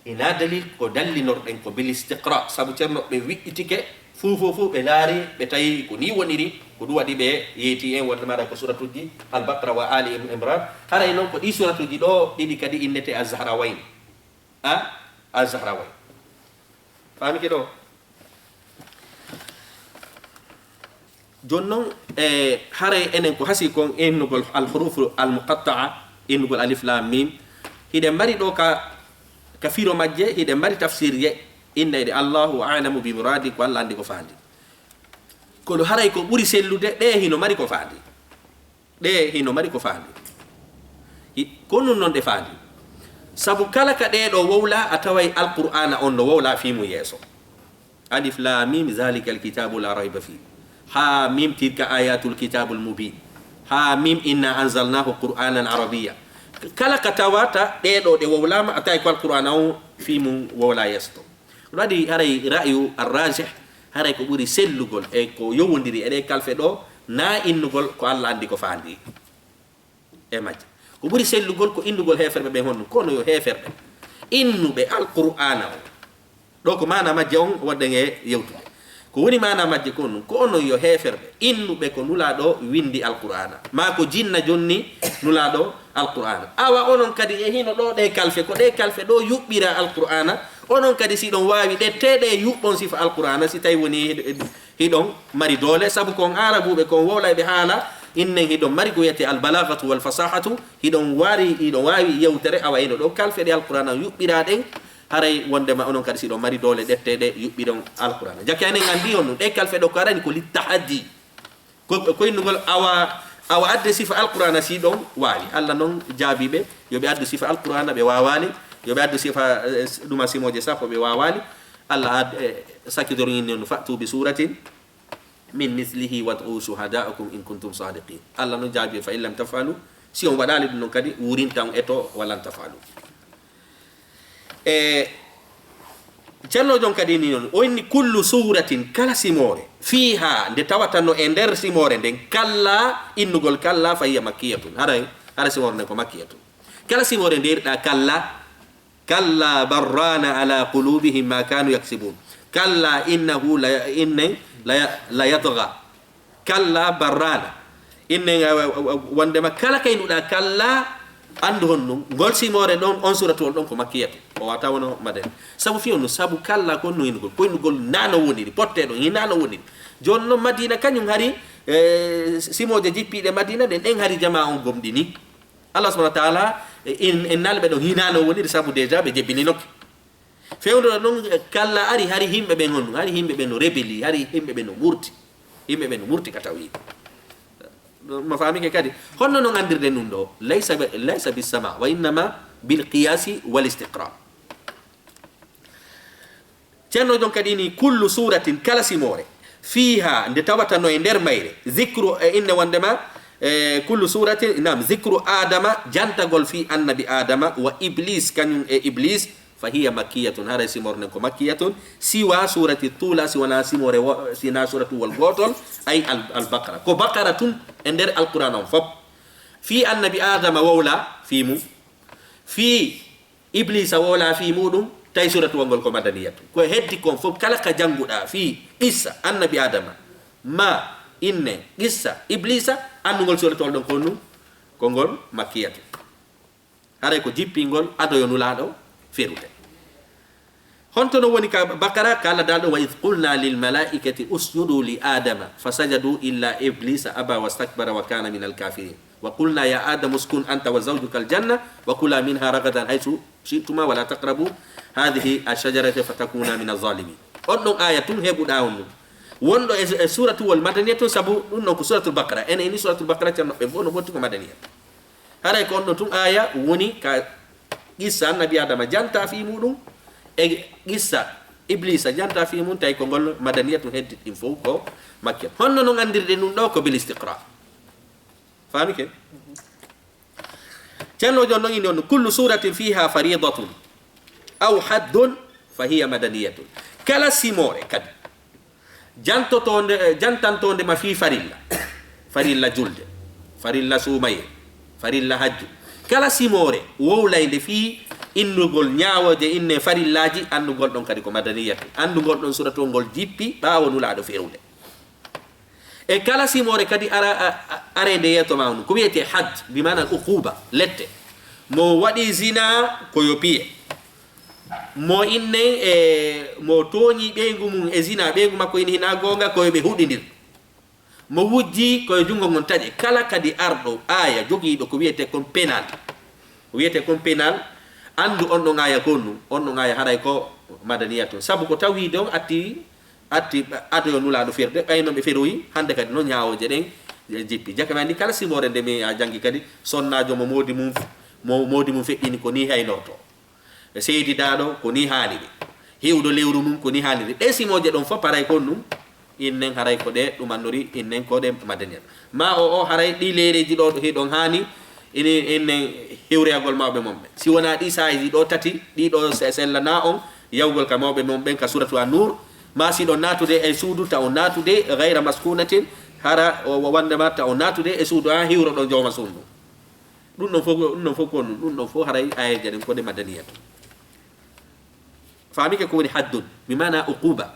Hinaa dalil, ko dallinorɗen ko bil istiqra, sabu Ceerno ɓe wiɗɗitike, fuu, fuu, fuu, ɓe laari, ɓe tawi ko nii woniri, ko ɗun waɗi ɓe yeetii en wonde maɗa ko suuratuuji Al Baqara wa Ali Im-, Imran. Haray non ko ɗii suuratuuji ɗoo ɗiɗi kadi innetee Az-Zahrawayn. A, Az-Zahrawayn. Faamike ɗoo? Jooni non, e, haray enen ko hasii kon innugol al-hurufu al-muqatta'a, innugol alif, lam, mim. Hiɗen mari ɗoo ka, ka firo majje, hiɗen mari tafsirje, innayɗe Allahu a'lamu bi muradi, ko Alla anndi ko faandi. Kono haray ko ɓuri sellude, ɗee hino mari ko faandi. Ɗee hino mari ko faandi. Hi-, ko nun non ɗe faandi. Sabu kala ka ɗee ɗoo wowlaa, a taway Alqur'aana on no wowlaa fii mun yeeso. Alif, lam, mim, zalikal kitabu la rayba fih. Ha, mim, tilka ayatul kitabul mubin. Ha, mim, inna anzalnahu qur'anan arabiyya. Kala ka tawata ɗee ɗoo ɗe wowlaama, a taway ko Alqur'aana on fii mun wowlaa yeeso ton. Ɗun waɗi haray ra'yu ar-rajih, haray ko ɓuri sellugol e ko yowondiri e ɗee kalfe ɗoo, naa innugol ko Alla anndi ko faandi e majje. Ko ɓuri sellugol ko innugol heeferɓe ɓen honɗun? Ko no yo heeferɓe innuɓe Alqur'aana on. Ɗoo ko maana majje on wonɗen e yewtude. Ko woni maana majje ko honɗun? Ko onon yo heeferɓe innuɓe ko Nulaaɗo winndi Alqur'aana, maa ko jinna jonni Nulaaɗo Alqur'aana. Awa onon kadi e hino ɗoo ɗee kalfe, ko ɗee kalfe ɗoo yuɓɓiraa Alqur'aana, onon kadi si hiɗon waawi ɗetteede e yuɓɓon sifa Alqur'aana, si tawi woni hiɗ-, hiɗon mari doole, sabu ko on Aarabuuɓe, ko on wowlayɓe haala, innen hiɗon mari ko wiyetee al-balaghatu wal fasahatu, hiɗon waari, hiɗon waawi yewtere, awa hino ɗoo kalfe ɗe Alqur'aana yuɓɓiraa ɗen, haray wondema onon kadi si hiɗon mari doole ɗetteede yuɓɓiron Alqur'aana. Jake enen anndi on ɗun, ɗee kalfe ɗoo ko arani ko littahaddi. Ko, ko innugol awa, awa adde sifa Alqur'aana si hiɗon waawi. Alla non jaabii ɓe, yo ɓe addu sifa Alqur'aana, ɓe waawaali. Yo ɓe addu sifa, eh, ɗuma simooje sappo, ɓe waawaali. Alla ad-, eh, sakkitor inni on, "Fa'tu bi suratin min mislihi wad'u shuhada'akum in kuntum sadiqin." Alla non jaabii ɓe, "Fa in lam taf'alu", si on waɗaali ɗun non kadi, wurinta on e to, "Wa lan taf'alu." E Ceerno Jon kadi ni non, o inni, "Kullu suratin", kala simoore, "fiha", nde tawata no e nder simoore nden, "kalla", innugol "kalla", "fa hiya makkiyatun", haray, haray simoore nden ko makkiyatun. Kala simoore nde iriɗaa "kalla", "kalla barrana ala qulubihim ma kanu yaksibun", "kalla innahu la, inna la, la yatgha", "kalla barrana". Innen, a, a, a, wondema kala ka innuɗaa "kalla", anndu honɗun, ngol simoore ɗon, on suuratuwol ɗon ko makkiyatu. O wata wono madani. Sabu fii honɗun, sabu "kalla" ko no innugol, ko innugol naa no woniri, pottee ɗon, hinaa no woniri. Jooni non Madiina kañun hari, e, simooje jippiiɗe Madiina ɗen, ɗen hari jamaa on gomɗini. Allah subhanahu wa ta'ala, e, in, en nalɓe ɗon hinaa no woniri, sabu déjà ɓe jebbininoke. Fewndo ɗon, "kalla" ari, hari yimɓe ɓen honɗun, hari yimɓe ɓen no rebeli, hari yimɓe ɓen no murti. Yimɓe ɓen no murti ka tawhiid. Ma faamike kadi? Honno non anndirɗen ɗun ɗoo? "Laysa bi, laysa bis sama, wa innama bil qiyasi wal istiqra." Ceerno Jon kadi ni, "Kullu suratin", kala simoore, "fiha", nde tawata no e nder mayre, "zikru", e inne wondema, E kullu suratin, nam, zikru Adama, jantagol fii annabi Adama, wa Iblis, kañum e Iblis, fa hiya makkiyatun, haray simorde nden ko makkiyatun, siwa surati Tula, si wonaa simore wo-, si wonaa suratuwol gootol, ay al, al Baqara. Ko Baqara tun e nder Alqur'aana on fof. Fii annabi Adama wowlaa fii mum. Fii Iblisa wowlaa fii muuɗum, tawi suratuwol ngol ko madaniyatun. Ko heddi kon fof, kala ka jannguɗaa fii qissa annabi Adama, ma inne qissa Iblisa, anndugol suratuwol ɗon ko honɗum, ko ngol makkiyatun. Haray ko jippingol ado yo Nulaaɗo ferude. Honto no woni ka Baqara, ka Allah daalɗo, "Wa idh qulna lil malaikati usjudu li Adama fasajadu illa Iblisa aba wastakbara wa kana minal kafirin." "Wa qulna ya Adamu uskun anta wa zawjuka al-janna wa kula minha ragadan haythu shi'tuma wa la taqrabu hadhihi ash-shajarata fatakuna min az-zalimin." On ɗon aya tun heɓuɗaa on ɗum. Wonɗo e, e suratuwol madaniyatun, sabu ɗum ɗon ko suratul Baqara. Enen ini suratul Baqara, ceerno ɓe fof no ɓotti ko madaniyatun. Haray ko on ɗon tun aya woni ka qissa annabi Adama janta fii muɗum, e qissa Iblisa janta fii mum, tawi ko ngol madaniyatun, heddi ɗin fof ko makkiyat. Honno non anndirde ɗum ɗo? Ko bil istiqra. Faami ke? Ceerno, jooni non ini on, "Kullu suratin fiha faridatun aw haddun fa hiya madaniyatun." Kala simore kadi jantotonde, eh, jantantonde ma fii farilla, farilla julde, farilla suumaye, farilla hajju. Kala simore wowlaynde fii innugol ñaawooje inne farillaaji, anndugol ɗon kadi ko madaniyatun. Anndugol ɗon suratuwol ngol jippi ɓaawo Nulaaɗo ferude. E kala simore kadi ara, a, a, areende yeeso ma on, ko wiyetee hadd, bi maana uquba, lette. Mo waɗi zina, ko yo piye. Mo inne, e, mo tooñi ɓeyngu mum e zina, ɓeyngu makko ini hinaa goonga, ko yo ɓe huɗindir. Mo wujji, ko yo junngo ngon taƴe. Kala kadi arɗo aya jogiiɗo ko wiyetee kon penal, ko wiyetee kon penal, anndu on ɗon aya ko honɗum, on ɗon aya haray ko madaniyatun. Sabu ko tawhiid on atti atti ado yo Nulaaɗo firde, ɓay no ɓe feroyi, hannde kadi noon ñaawooje ɗen jippi. Jaka mi anndi kala simore nde mi a janngi kadi, sonnaajo mo moodi mum, mo moodi mum feƴƴini ko nii haynorto. E seedidaaɗo ko nii haaniri. Hiwɗo lewru mum ko nii haaniri. Ɗe simooje ɗon fof paray kon ɗum, innen haray ko ɗe ɗumannori, innen ko ɗe madaniyat. Ma o, o haray ɗi leereeji ɗo hiɗon haani, ini, innen hiwreyagol mawɓe mon ɓen. Si wonaa ɗi saaji ɗo tati, ɗi ɗo se-, sellana on, yawgol ka mawɓe mon ɓen ka suratu An-Nur, ma si ɗon naatude e suudu, ta on naatude gayra maskunatin, hara o, o wandema ta on naatude e suudu an hiwroɗon jawma suudu. Ɗum ɗon fof, ɗum ɗon fof ko ɗum, ɗum ɗon fof haray ayeeje ɗen ko ɗe madaniyatu. Faamike ko woni haddun, bi maana uquba.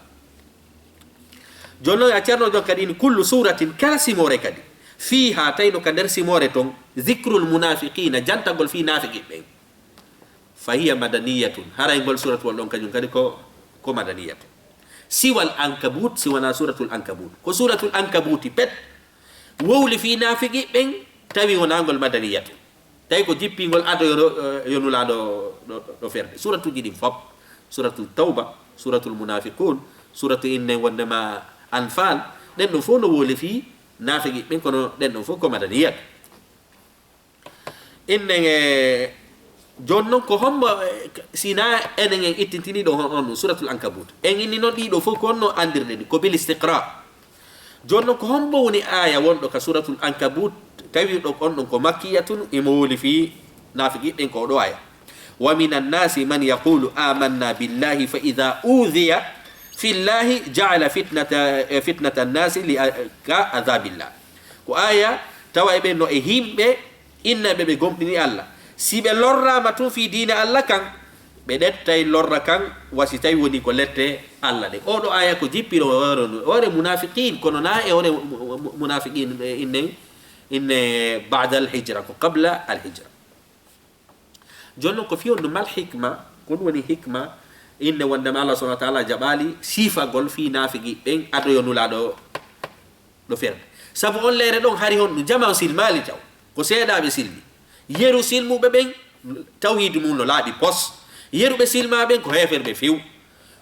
Jooni noon a ceerno jon kadi ini kullu suratin, kala simore kadi. Fiiha, tawi no ka nder simore ton, zikrul munafiqina, jantagol fii naafiqi ɓen. Fa hiya madaniyatun. Haray ngol suratuwol ɗon kañum kadi ko, ko madaniyatun. Siwal Ankabut, si wonaa suratul Ankabut. Ko suratul Ankabuti pet wowli fii naafiqi ɓen, tawi wonaa ngol madaniyatun. Tawi ko jippingol ado yo, yo Nulaaɗo ɗo, ɗo, ɗo ferde. Suratuuji ɗin fop, suratul Tawba, suratul Munafiqun, suratu innen wondema Anfal, ɗen ɗon fof no wowli fii naafiqi ɓen, kono ɗen ɗon fof ko madaniyat. Innen e, jooni noon ko hombo, e, si na enen en ittintini ɗo hon on ɗum, suratul Ankabut. En inni noon ɗiɗo fof ko honno anndirɗen ɗi, ko bil istiqra. Jooni noon ko hombo woni aya wonɗo ka suratul Ankabut, tawi ɗo on ɗon ko makkiyatun, imo wowli fii naafiqi ɓen ko ɗo aya. Wa minan nasi man yaqulu amanna billahi fa idha udhiya fillahi ja'ala fitnata, eh, fitnatan nasi li, eh, ka adhabillah. Ko aya tawa e ɓen no e himɓe innaɓe ɓe gomɗini Allah. Si ɓe lorraama tun fii diina Allah kan, ɓe ɗettay lorra kan, wa si tawi woni ko lette Allah ɗe. Oɗo aya ko jippiro hoore, hoore munafiqin, kono na e hoore mu-, mu-, mu-, munafiqin, eh, inne, inne ba'da al hijra, ko qabla al hijra. Jooni noon ko fii honɗum, mal hikma, ko ɗum woni hikma, inne wondema Allah subhanahu wa ta'ala jaɓaali siifagol fii naafiqi ɓen ado yo Nulaaɗo ɗo ferde. Sabu on leere ɗon hari honɗum, jamaa on silmaali taw. Ko seeɗaaɓe silmi. Yeru silmuɓe ɓen, tawhiidu mum no laaɓi pos. Yeru ɓe silmaa ɓen ko heeferɓe few.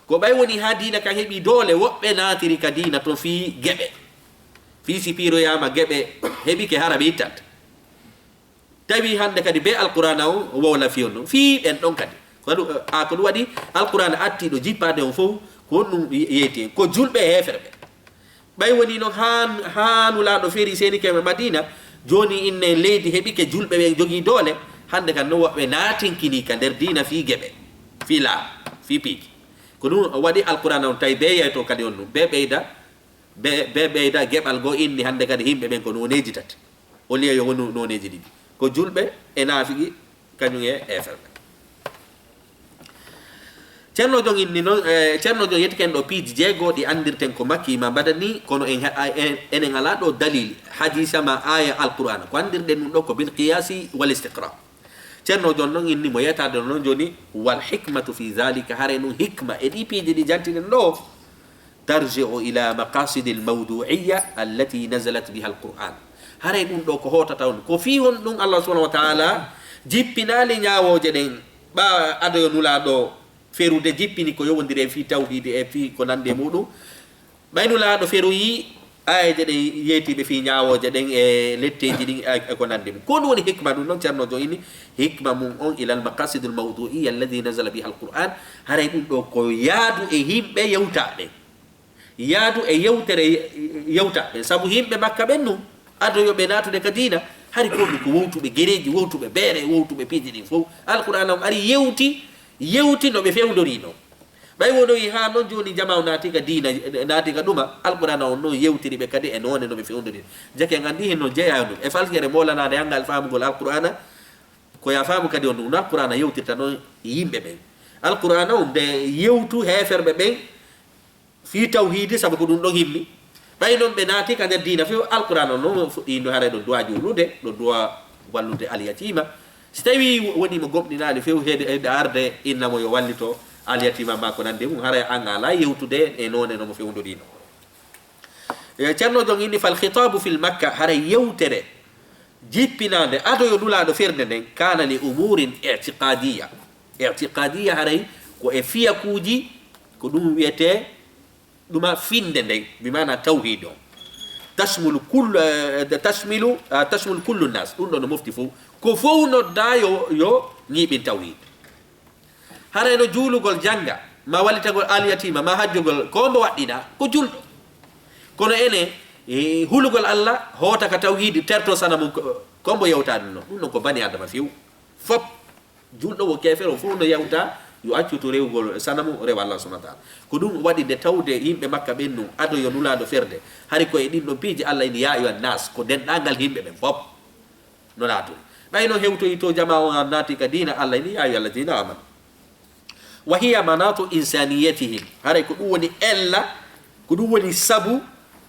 Ko ɓay woni haa diina kan heɓi doole, woɓɓe naatiri ka diina ton fii geɓe. Fii si piiroyaama geɓe heɓike hara ɓe ittat. Tawi hannde kadi be Alqur'aana o wowla fii on ɗon, fii ɓen ɗon kadi. Ko ɗum, a, ko ɗum waɗi Alqur'aana attiiɗo jippaade on fof, ko honɗum ye-, yeyti en? Ko julɓe e heeferɓe. Ɓay woni noon haa, haa Nulaaɗo feeri seenikeeɓe Madiina, Jooni inne leydi heɓike julɓe ɓe jogii doole, hannde kan no woɓɓe naatinkini ka nder diina fii geɓe, fii laamu, fii piiji. Ko ɗum waɗi Alqur'aana on tawi bee yeyto kadi on ɗum, bee ɓeyda, bee, bee ɓeyda geɓal goo inni hannde kadi yimɓe ɓen ko nooneeji tati. Au lieu yo wonu nooneeji ɗiɗi. Ko julɓe e naafigi, kañum e heeferɓe. Ceerno Jon inni noon, eh, Ceerno Jon yettike en ɗo piiji jeego ɗi anndirten ko Makki ma Madani, kono en, en, enen alaa ɗo dalili, hadiisa ma aaya Alqur'aana. Ko anndirɗen ɗum ɗo ko bil qiyaasi wal istiqraa. Ceerno Jon noon inni mo yettaade noon jooni, wal hikmatu fi dhalika, hare ɗum hikma e ɗi piiji ɗi jantiɗen ɗo, tarji'u ila maqasidil mawdu'iyya allati nazalat biha Alqur'aan. Hare ɗum ɗo ko hootata on, ko fii honɗum Allah subhanahu wa ta'ala jippinaali ñaawooje ɗen, ɓa ado yo Nulaaɗo ferude jippini ko yowondiri e fii tawhiidi e fii ko nanndi e muɗum. Ɓay Nulaaɗo feroyii aayeeje ɗen yeetiiɓe fii ñaawooje ɗen e letteeji ɗin e, e ko nanndi mum. Ko ɗum woni hikma ɗum ɗon, Ceerno Jon inni hikma mum on ilal maqasidul mawdu'iyya allati nazala biha Alqur'aan. Haray ɗum ɗo ko yaadu e yimɓe yewtaaɓe. Yaadu e yewtere ye-, yewtaaɓe. Sabu yimɓe Makka ɓen nun, ado yo ɓe naatude ka diina, hari ko ɗum ko wowtuɓe gereeji, wowtuɓe beere, wowtuɓe piiji ɗin fow. Alqur'aana on ari yewti, yewti no ɓe fewndoriino. Ɓay wonoyi haa non jooni jamaa o naati ka diina, naati ka ɗuma, Alqur'aana on non yewtiri ɓe kadi e noone no ɓe fewndoriino. Jake en anndi hin no jeyaa ɗum. E falkere moolanaade hanngal faamugol Alqur'aana, ko yaa faamu kadi on ɗum no Alqur'aana yewtirta non yimɓe ɓen. Alqur'aana on nde yewtu heeferɓe ɓen, fii tawhiidi, sabu ko ɗum ɗon himmi. Ɓay non ɓe naati ka nder diina few, Alqur'aana on non fuɗɗii no haray ɗo duwaa juulude, ɗo duwaa wallude alyatiima. Si tawii wonii mo gomɗinaali few, heede, heede arde inna mo yo wallito alyatiima maa ko nanndi mum, haray an alaa yewtude e noone no mo fewndoriino. E, Ceerno Jon inni, fal khitaabu fil Makka, haray yewtere jippinaande ado yo Nulaaɗo ferde nden, kaana li umuurin i'tiqaadiyya. I'tiqaadiyya haray ko e fiyakuuji, ko ɗum wiyetee ɗuma finde nden, bi maana tawhiid on. Tashmulu kullu, eh, tashmilu, ah, tashmulu kullu naas. Ɗum ɗon no mofti fow. Ko fow noddaa yo, yo ñiiɓin tawhiid. Haray no juulugol jannga, ma wallitagol alyatiima, ma hajjugol, ko mbo waɗɗinaa, ko julɗo. Kono ene, e, hulugol Alla, hoota ka tawhiidi, terto sanamu, ko, ko mbo yewtaa ɗum non. Ɗum non ko bani Aadama few. Fop, julɗo wo keefero fow no yewta, yo accu to rewugol sanamu, rewa Allah subhanahu wa ta'ala. Ko ɗum waɗi nde tawde yimɓe Makka ɓen nun, ado yo Nulaaɗo ferde. Hari ko e ɗin ɗon piiji Allah ini, yaa ayyuhan naas, ko denɗaangal yimɓe ɓen fop. No naatiri. Ɓay no hewtoyi to jamaa on naati ka diina, Allah ini, yaa ayyuhal ladina amanu. Wa hiya manatu insaniyatihim. Haray ko ɗum woni ella, ko ɗum woni sabu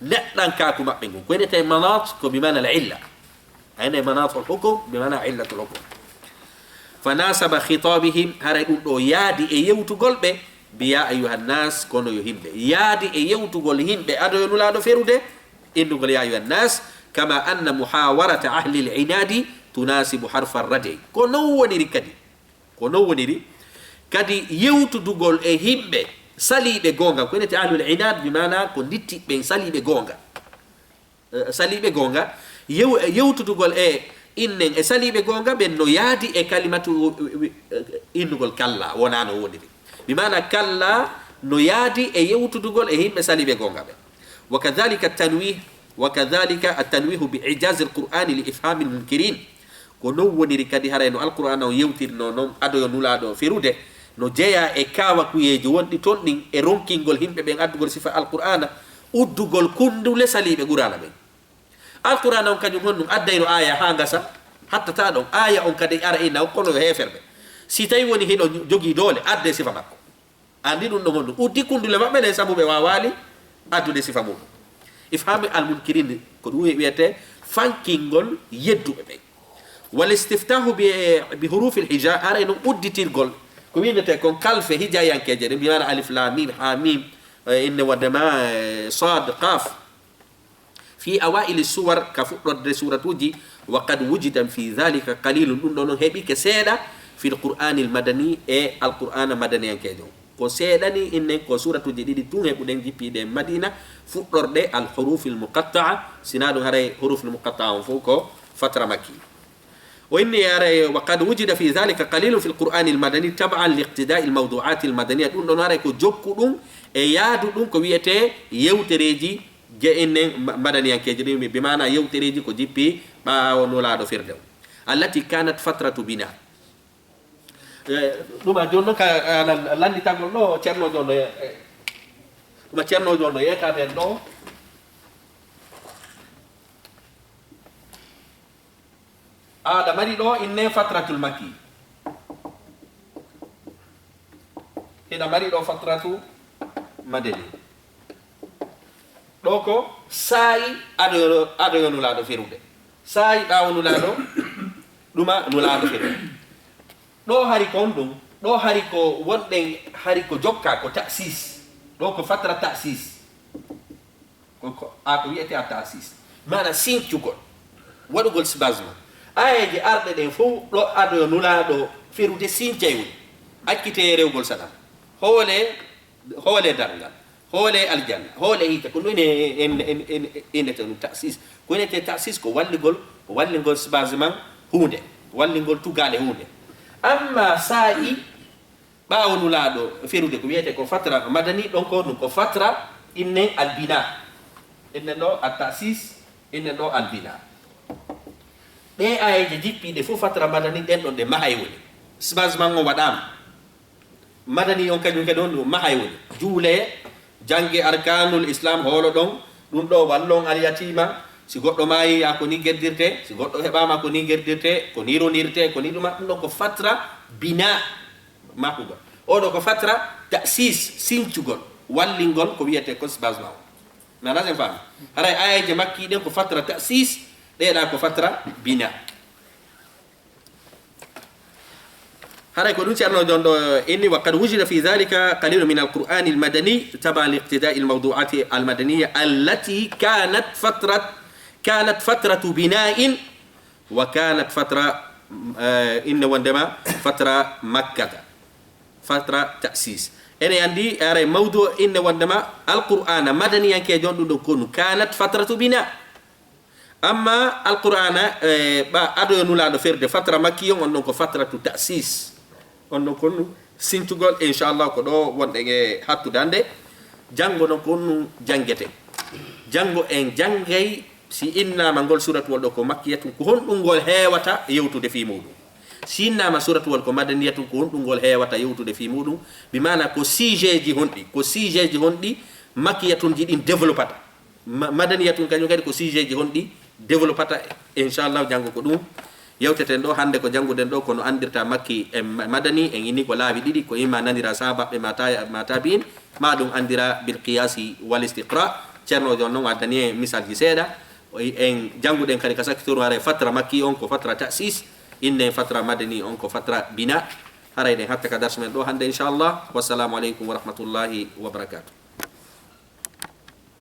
neɗɗankaaku maɓɓe ngun. Ko wi'etee manat ko bi maana al illa. Ayne manatul hukum bi maana illatul hukum. Fa nasaba khitabihim, haray ɗum ɗo yaadi e yewtugol ɓe, bi yaa ayyuhan naas, kono yo yimɓe. Yaadi e yewtugol yimɓe, ado yo Nulaaɗo ferude, innugol yaa ayyuhan naas, kama anna muhawarata ahlil inadi tunasibu harfa radi. Ko non woniri kadi. Ko non woniri kadi yewtudugol e yimɓe saliiɓe goonga. Ko wi'etee ahlul inad, bi maana ko nditti ɓen saliiɓe goonga. Eh, saliiɓe goonga. Yew-, yewtudugol e innen e saliiɓe goonga ɓen no yaadi e kalimatu, eh, innugol kalla, wonaa no woniri. Bi maana kalla no yaadi e yewtudugol e yimɓe saliiɓe goonga ɓen. Wa kadhalika tanwih, wa kadhalika at-tanwihu bi ijazi al-Qur'ani li ifhami al-munkirin. Ko non woniri kadi haray no Alqur'aana on yewtirnoo non ado yo Nulaaɗo ferude, no jeyaa e kaawakuyeeji wonɗi ton ɗin e ronkingol yimɓe ɓen addugol sifa Alqur'aana, uddugol kunndule saliiɓe Qur'aana ɓen. Alqur'aana on kañum honɗum addayno aaya haa ngasa, hattataa ɗon, aaya on kadi ara inna on kono yo heeferɓe. Si tawi woni hiɗo jogii doole, addee sifa makko. Anndi ɗum ɗon honɗum uddi kunndule maɓɓe ɗen sabu ɓe waawaali addude sifa muɗum. Ifhami al-munkirin ko ɗum wi'etee fankingol yedduɓe ɓen. Wal istiftahu bi, bi hurufil hija, haray non udditirgol ko wi'etee kon kalfe hijaayankeeje ɗen, bi maana alif, lam, mim, ha, mim, eh, inne wadde ma, eh, sad, qaf. Fi awaili suwar, ka fuɗɗorde suuratuuji, wa qad wujida fi dhalika qalilun, ɗum ɗon non heɓike seeɗa, fil Qur'anil madani, e Alqur'aana madaniyankeejo. Ko seeɗa ni innen ko suuratuuji ɗiɗi tun heɓuɗen jippiiɗe e Madina, fuɗɗorɗe al hurufil muqatta'a, sinaa ɗum haray hurufil muqatta'a on fow ko fatra makki. O inni haray, wa qad wujida fi dhalika qalilun fil Qur'anil madani tab'an li iqtida'il mawdu'atil madaniya, ɗum ɗon haray ko jokku ɗum e yaadu ɗum ko wi'etee yewtereeji je innen ma-, madaniyankeeji ɗin, bi maana yewtereeji ko jippi ɓaawo Nulaaɗo firde o. Allati kanat fatratu bina. Eh, ɗuma jooni noon ka, eh, lan-, lannditagol ɗo, Ceerno jooni ɗo, eh, ɗuma Ceerno jooni ɗo yeetaade en ɗo. Aɗa mari ɗo inne fatratul makki. Hiɗa mari ɗo fatratu madani. Ɗo ko saa'i ado, ado yo Nulaaɗo ferude. Saa'i ɓaawo Nulaaɗo, ɗuma Nulaaɗo ferude. Ɗo hari ko on ɗum, ɗo hari ko wonɗen, hari ko jokka ko ta'sis. Ɗo ko fatra ta'sis. Ko, ko, a ko wiyete a ta'sis. Maana sincugol, waɗugol sibasma. Aayeeje arɗe ɗen fof ɗo ado yo Nulaaɗo ferude sincay woni. Accite rewgol saɗam. Hoole, hoole darngal. Hoole aljanna. Hoole hiite. Ko ɗum en, en, en, en, innete ɗum ta'sis. Ko innete ta'sis ko wallingol, ko wallingol sibasma huunde. Wallingol tugaale huunde. Amma saa'i ɓaawo Nulaaɗo ferude ko wiyete ko fatra madani, ɗon ko ɗum ko fatra inne albina. Inne ɗo at-ta'sis, inne ɗo albina. Ɗe aayeeje jippiiɗe fof fatra madani ɗen ɗon ɗe mahay woni. Sibasma on waɗaama. Madani on kañum kadi on ɗum mahay woni. Juule, jannge arkanul Islam, hoolo ɗon, ɗum ɗo wallon alyatima. Si goɗɗo maayi, a ko ni geddirte, si goɗɗo heɓaama, ko ni geddirte, ko ni ronirte, ko ni ɗuma, ɗum ɗon ko fatra bina, mahugol. Oɗo ko fatra ta'sis, sincugol, wallingol, ko wiyete ko sibasma o. Nana sen faami? Haray aayeeje makki ɗen ko fatra ta'sis, ɗeɗa ko fatra bina. Haray ko ɗum Ceerno jooni ɗo inni, وقد وجد في ذلك قليل من القرآن المدني تبعا لاقتضاء الموضوعات المدنية التي كانت فترة، كانت فترة بناء وكانت فترة، eh, inne wondema fatra makkata, fatra ta'sis. Ene anndi haray mawdu inne wondema Alqur'aana madaniyankeejo on ɗum ɗo konu كانت فترة بناء. Amma Alqur'aana, eh, ɓa ado yo Nulaaɗo ferde fatra makki on, on ɗon ko fatratu ta'sis. On ɗon ko ɗum sincugol, inchallah, ko ɗo wonɗen e hattude hannde. Janngo noon ko ɗum janngete. Janngo en janngay, si innaama ngol suuratuwol ɗo ko makkiyatun, ko honɗum ngol heewata yewtude fii muuɗum? Si innaama suuratuwol ko madaniyatun, ko honɗum ngol heewata yewtude fii muuɗum? Bi maana ko sujet ji honɗi, ko sujet ji honɗi makkiyatunji ɗin développata? Ma-, madaniyatun kañum kadi ko sujet ji honɗi développata, inchallah, janngo ko ɗum yewteten ɗo. Hannde ko jannguɗen ɗo, kono anndirta makki e ma-, madani, en inni ko laawi ɗiɗi, ko imma nanira sabaɓɓe ma ta-, ma tabi'in, ma ɗum anndira bil qiyasi wal istiqra. Ceerno jooni noon addani en misalji seeɗa. O yi-, en jannguɗen kadi ka sakkitoru haray fatra makki on ko fatra ta'sis, innen fatra madani on ko fatra bina. Haray ɗen hatta ka darsu men ɗo hannde, inchallah. Wassalamu aleykum wa rahmatullahi wa barakatuh.